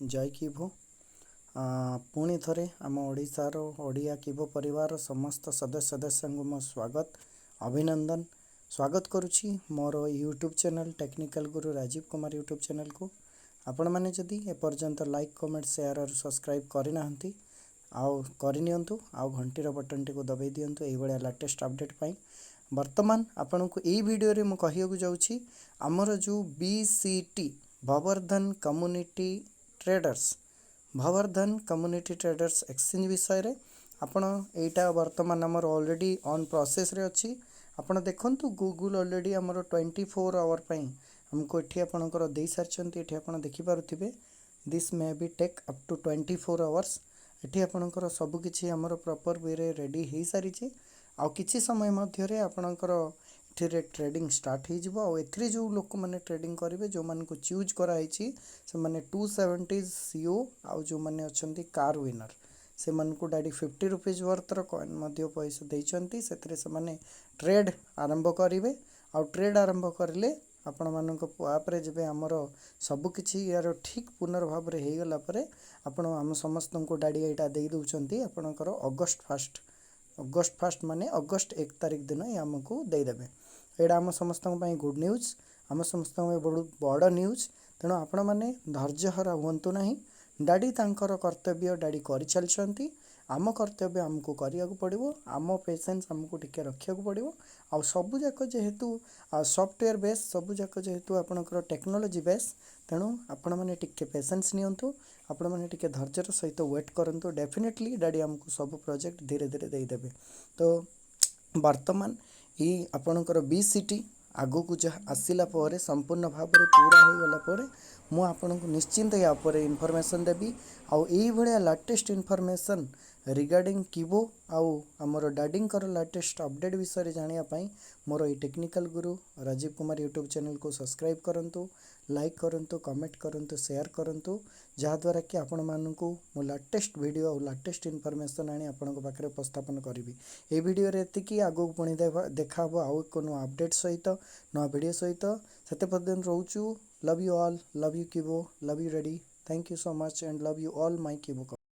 ଜୟ କିଭୋ। ପୁଣି ଥରେ ଆମ ଓଡ଼ିଶାର ଓଡ଼ିଆ କିଭୋ ପରିବାରର ସମସ୍ତ ସଦସ୍ୟ ସଦସ୍ୟଙ୍କୁ ମୋ ସ୍ୱାଗତ, ଅଭିନନ୍ଦନ, ସ୍ୱାଗତ କରୁଛି ମୋର ୟୁଟ୍ୟୁବ୍ ଚ୍ୟାନେଲ୍ ଟେକ୍ନିକାଲ୍ ଗୁରୁ ରାଜୀବ କୁମାର ୟୁଟ୍ୟୁବ୍ ଚ୍ୟାନେଲ୍କୁ। ଆପଣମାନେ ଯଦି ଏପର୍ଯ୍ୟନ୍ତ ଲାଇକ୍, କମେଣ୍ଟ, ସେୟାର ଆଉ ସବସ୍କ୍ରାଇବ୍ କରିନାହାନ୍ତି, ଆଉ କରିନିଅନ୍ତୁ ଆଉ ଘଣ୍ଟିର ବଟନ୍ଟିକୁ ଦବାଇ ଦିଅନ୍ତୁ ଏଇଭଳିଆ ଲାଟେଷ୍ଟ ଅପଡ଼େଟ୍ ପାଇଁ। ବର୍ତ୍ତମାନ ଆପଣଙ୍କୁ ଏଇ ଭିଡ଼ିଓରେ ମୁଁ କହିବାକୁ ଯାଉଛି ଆମର ଯେଉଁ BCT, Bhabardhan community traders, Bhabardhan community traders exchange ବିଷୟରେ। ଆପଣ ଏଇଟା ବର୍ତ୍ତମାନ ଆମର ଅଲରେଡ଼ି ଅନ୍ ପ୍ରୋସେସ୍ରେ ଅଛି। ଆପଣ ଦେଖନ୍ତୁ, ଗୁଗୁଲ୍ ଅଲରେଡ଼ି ଆମର 24 ଆୱାର ପାଇଁ ଆମକୁ ଏଠି ଆପଣଙ୍କର ଦେଇସାରିଛନ୍ତି। ଏଠି ଆପଣ ଦେଖିପାରୁଥିବେ, "This may be take up to 24 hours." ଏଠି ଆପଣଙ୍କର ସବୁକିଛି ଆମର ପ୍ରପର୍ ୱେରେ ରେଡ଼ି ହେଇସାରିଛି ଆଉ କିଛି ସମୟ ମଧ୍ୟରେ ଆପଣଙ୍କର ଏଥିରେ ଟ୍ରେଡ଼ିଂ ଷ୍ଟାର୍ଟ ହେଇଯିବ। ଆଉ ଏଥିରେ ଯେଉଁ ଲୋକମାନେ ଟ୍ରେଡ଼ିଂ କରିବେ, ଯେଉଁମାନଙ୍କୁ ଚୁଜ୍ କରାହେଇଛି, ସେମାନେ 270 ସିଓ ଆଉ ଯେଉଁମାନେ ଅଛନ୍ତି କାର୍ ୱିନର୍, ସେମାନଙ୍କୁ ଡାଡ଼ି 50 ରୁପିଜ୍ ୱାର୍ଥର କଏନ୍ ମଧ୍ୟ ପଇସା ଦେଇଛନ୍ତି। ସେଥିରେ ସେମାନେ ଟ୍ରେଡ଼୍ ଆରମ୍ଭ କରିବେ। ଆଉ ଟ୍ରେଡ଼୍ ଆରମ୍ଭ କରିଲେ ଆପଣମାନଙ୍କ ଆପ୍ରେ ଯେବେ ଆମର ସବୁକିଛି ୟାର ଠିକ୍ ପୁନର୍ଭାବରେ ହେଇଗଲା ପରେ ଆପଣ ଆମ ସମସ୍ତଙ୍କୁ ଡାଡ଼ି ଏଇଟା ଦେଇ ଦେଉଛନ୍ତି ଆପଣଙ୍କର ଅଗଷ୍ଟ 1। ଅଗଷ୍ଟ 1 ମାନେ ଅଗଷ୍ଟ 1 ତାରିଖ ଦିନ ହିଁ ଆମକୁ ଦେଇଦେବେ। ଏଇଟା ଆମ ସମସ୍ତଙ୍କ ପାଇଁ ଗୁଡ଼୍ ନ୍ୟୁଜ୍, ଆମ ସମସ୍ତଙ୍କ ପାଇଁ ବହୁତ ବଡ଼ ନ୍ୟୁଜ୍। ତେଣୁ ଆପଣମାନେ ଧୈର୍ଯ୍ୟହରା ହୁଅନ୍ତୁ ନାହିଁ। ଡାଡ଼ି ତାଙ୍କର କର୍ତ୍ତବ୍ୟ ଡାଡ଼ି କରିଚାଲିଛନ୍ତି। ଆମ କର୍ତ୍ତବ୍ୟ ଆମକୁ କରିବାକୁ ପଡ଼ିବ। ଆମ ପେସେନ୍ସ ଆମକୁ ଟିକେ ରଖିବାକୁ ପଡ଼ିବ। ଆଉ ସବୁଯାକ ଯେହେତୁ ସଫ୍ଟୱେର୍ ବେସ୍, ସବୁଯାକ ଯେହେତୁ ଆପଣଙ୍କର ଟେକ୍ନୋଲୋଜି ବେସ୍, ତେଣୁ ଆପଣମାନେ ଟିକେ ପେସେନ୍ସ ନିଅନ୍ତୁ, ଆପଣମାନେ ଟିକେ ଧୈର୍ଯ୍ୟର ସହିତ ୱେଟ୍ କରନ୍ତୁ। ଡେଫିନେଟଲି ଡାଡ଼ି ଆମକୁ ସବୁ ପ୍ରୋଜେକ୍ଟ ଧୀରେ ଧୀରେ ଦେଇଦେବେ। ତ ବର୍ତ୍ତମାନ ଏଇ ଆପଣଙ୍କର BCT ଆଗକୁ ଯାହା ଆସିଲା ପରେ, ସମ୍ପୂର୍ଣ୍ଣ ଭାବରେ ପୁରା ହୋଇଗଲା ପରେ ମୁଁ ଆପଣଙ୍କୁ ନିଶ୍ଚିନ୍ତ ୟା ଉପରେ ଇନଫର୍ମେସନ୍ ଦେବି। ଆଉ ଏଇଭଳିଆ ଲାଟେଷ୍ଟ ଇନଫର୍ମେସନ୍ ରିଗାର୍ଡ଼ିଂ କିଭୋ ଆଉ ଆମର ଡାଡ଼ିଙ୍କର ଲାଟେଷ୍ଟ ଅପଡ଼େଟ୍ ବିଷୟରେ ଜାଣିବା ପାଇଁ ମୋର ଏଇ ଟେକ୍ନିକାଲ୍ ଗୁରୁ ରାଜୀବ କୁମାର ୟୁଟ୍ୟୁବ୍ ଚ୍ୟାନେଲ୍କୁ ସବସ୍କ୍ରାଇବ୍ କରନ୍ତୁ, ଲାଇକ୍ କରନ୍ତୁ, କମେଣ୍ଟ କରନ୍ତୁ, ସେୟାର କରନ୍ତୁ, ଯାହାଦ୍ୱାରା କି ଆପଣମାନଙ୍କୁ ମୁଁ ଲାଟେଷ୍ଟ ଭିଡ଼ିଓ ଆଉ ଲାଟେଷ୍ଟ ଇନଫର୍ମେସନ୍ ଆଣି ଆପଣଙ୍କ ପାଖରେ ଉପସ୍ଥାପନ କରିବି। ଏଇ ଭିଡ଼ିଓରେ ଏତିକି। ଆଗକୁ ପୁଣି ଦେଖା ହେବ ଆଉ ଏକ ନୂଆ ଅପଡ଼େଟ୍ ସହିତ, ନୂଆ ଭିଡ଼ିଓ ସହିତ। ସେତେ ପର୍ଯ୍ୟନ୍ତ ରହୁଛୁ। Love you all, love you Kivo, love you daddy. Thank you so much and love you all, my Kivo.